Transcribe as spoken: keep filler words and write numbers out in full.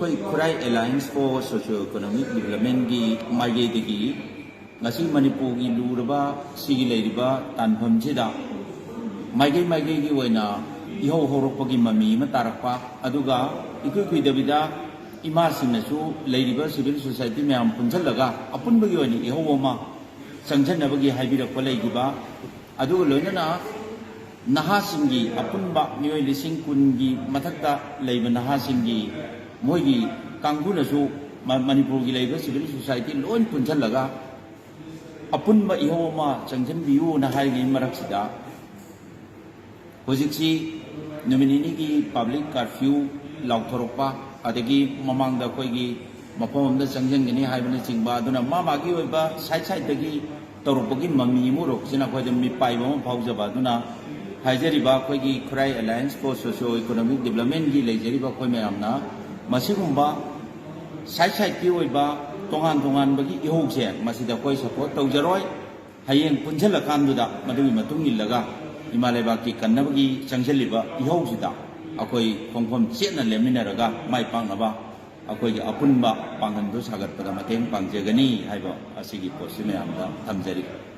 ꯑꯩꯈꯣꯏ ꯈꯨꯔꯥꯏ Alliance for Socio Economic Developmentꯀꯤ ꯃꯥꯏꯀꯩꯗꯒꯤ ꯉꯁꯤ ꯃꯅꯤꯄꯨꯔꯒꯤ ꯂꯨꯔꯕ ꯁꯤꯒꯤ ꯂꯩꯔꯤꯕ ꯇꯥꯟꯐꯝꯁꯤꯗ ꯃꯥꯏꯀꯩ ꯃꯥꯏꯀꯩꯒꯤ ꯑꯣꯏꯅ ꯏꯍꯧ ꯍꯧꯔꯛꯄꯒꯤ ꯃꯃꯤ ꯑꯃ ꯇꯥꯔꯛꯄ, ꯑꯗꯨꯒ ꯏꯀꯨꯏ ꯀꯨꯏꯗꯕꯤꯗ ꯏꯃꯥꯁꯤꯡꯅꯁꯨ ꯂꯩꯔꯤꯕ civil society ꯃꯌꯥꯝ ꯄꯨꯟꯁꯤꯜꯂꯒ ꯑꯄꯨꯟꯕꯒꯤ ꯑꯣꯏꯅ ꯏꯍꯧ ꯑꯃ ꯆꯪꯁꯤꯟꯅꯕꯒꯤ ꯍꯥꯏꯕꯤꯔꯛꯄ ꯂꯩꯈꯤꯕ, ꯑꯗꯨꯒ ꯂꯣꯏꯅꯅ ꯅꯍꯥꯁꯤꯡꯒꯤ ꯑꯄꯨꯟꯕ ꯃꯤꯑꯣꯏ ꯂꯤꯁꯤꯡ ꯀꯨꯟꯒꯤ ꯃꯊꯛꯇ ꯂꯩꯕ ꯅꯍꯥꯁꯤꯡꯒꯤ ꯃꯣꯏꯒꯤ ꯀꯥꯡꯕꯨꯅꯁꯨ ꯃ-, ꯃꯅꯤꯄꯨꯔꯒꯤ ꯂꯩꯔꯤꯕ civil society ꯂꯣꯏ ꯄꯨꯟꯁꯤꯜꯂꯒ ꯑꯄꯨꯟꯕ ꯏꯍꯧ ꯑꯃ ꯆꯪꯁꯤꯟꯕꯤꯌꯨꯅ ꯍꯥꯏꯔꯤꯉꯩ ꯃꯔꯛꯁꯤꯗ, ꯍꯧꯖꯤꯛꯁꯤ ꯅꯨꯃꯤꯠ ꯅꯤꯅꯤꯒꯤ public curfew ꯂꯥꯎꯊꯣꯔꯛꯄ, ꯑꯗꯒꯤ ꯃꯃꯥꯡꯗ ꯑꯩꯈꯣꯏꯒꯤ ꯃꯐꯝ ꯑꯃꯗ ꯆꯪꯁꯤꯟꯒꯅꯤ ꯍꯥꯏꯕꯅꯆꯤꯡꯕ, ꯑꯗꯨꯅ ꯃꯥ ꯃꯥꯒꯤ ꯑꯣꯏꯕ side sideꯇꯒꯤ ꯇꯧꯔꯛꯄꯒꯤ ꯃꯃꯤ ꯑꯃ ꯎꯔꯛꯄꯁꯤꯅ ꯑꯩꯈꯣꯏꯗ ꯃꯤꯄꯥꯏꯕ ꯑꯃ ꯐꯥꯎꯖꯕ꯫ ꯑꯗꯨꯅ ꯍꯥꯏꯖꯔꯤꯕ ꯑꯩꯈꯣꯏꯒꯤ ꯈꯨꯔꯥꯏ Alliance for Socio Economic Developmentꯀꯤ ꯂꯩꯖꯔꯤꯕ ꯑꯩꯈꯣꯏ ꯃꯌꯥꯝꯅ ꯃꯁꯤꯒꯨꯝꯕ side sideꯀꯤ ꯑꯣꯏꯕ ꯇꯣꯉꯥꯟ ꯇꯣꯉꯥꯟꯕꯒꯤ ꯏꯍꯧꯁꯦ ꯃꯁꯤꯗ ꯑꯩꯈꯣꯏ support ꯇꯧꯖꯔꯣꯏ꯫ ꯍꯌꯦꯡ ꯄꯨꯟꯁꯤꯜꯂꯀꯥꯟꯗꯨꯗ ꯃꯗꯨꯒꯤ ꯃꯇꯨꯡ ꯏꯜꯂꯒ ꯏꯃꯥ ꯂꯩꯕꯥꯛꯀꯤ ꯀꯟꯅꯕꯒꯤ ꯆꯪꯁꯤꯜꯂꯤꯕ ꯏꯍꯧꯁꯤꯗ ꯑꯩꯈꯣꯏ ꯈꯣꯡꯐꯝ ꯆꯦꯠꯅ ꯂꯦꯞꯃꯤꯟꯅꯔꯒ ꯃꯥꯏ ꯄꯥꯛꯅꯕ ꯑꯩꯈꯣꯏꯒꯤ ꯑꯄꯨꯟꯕ ꯄꯥꯡꯒꯜꯗꯨ ꯁꯥꯒꯠꯄꯗ ꯃꯇꯦꯡ ꯄꯥꯡꯖꯒꯅꯤ ꯍꯥꯏꯕ ꯑꯁꯤꯒꯤ ꯄꯣꯠꯁꯤ ꯃꯌꯥꯝꯗ ꯊꯝꯖꯔꯤ꯫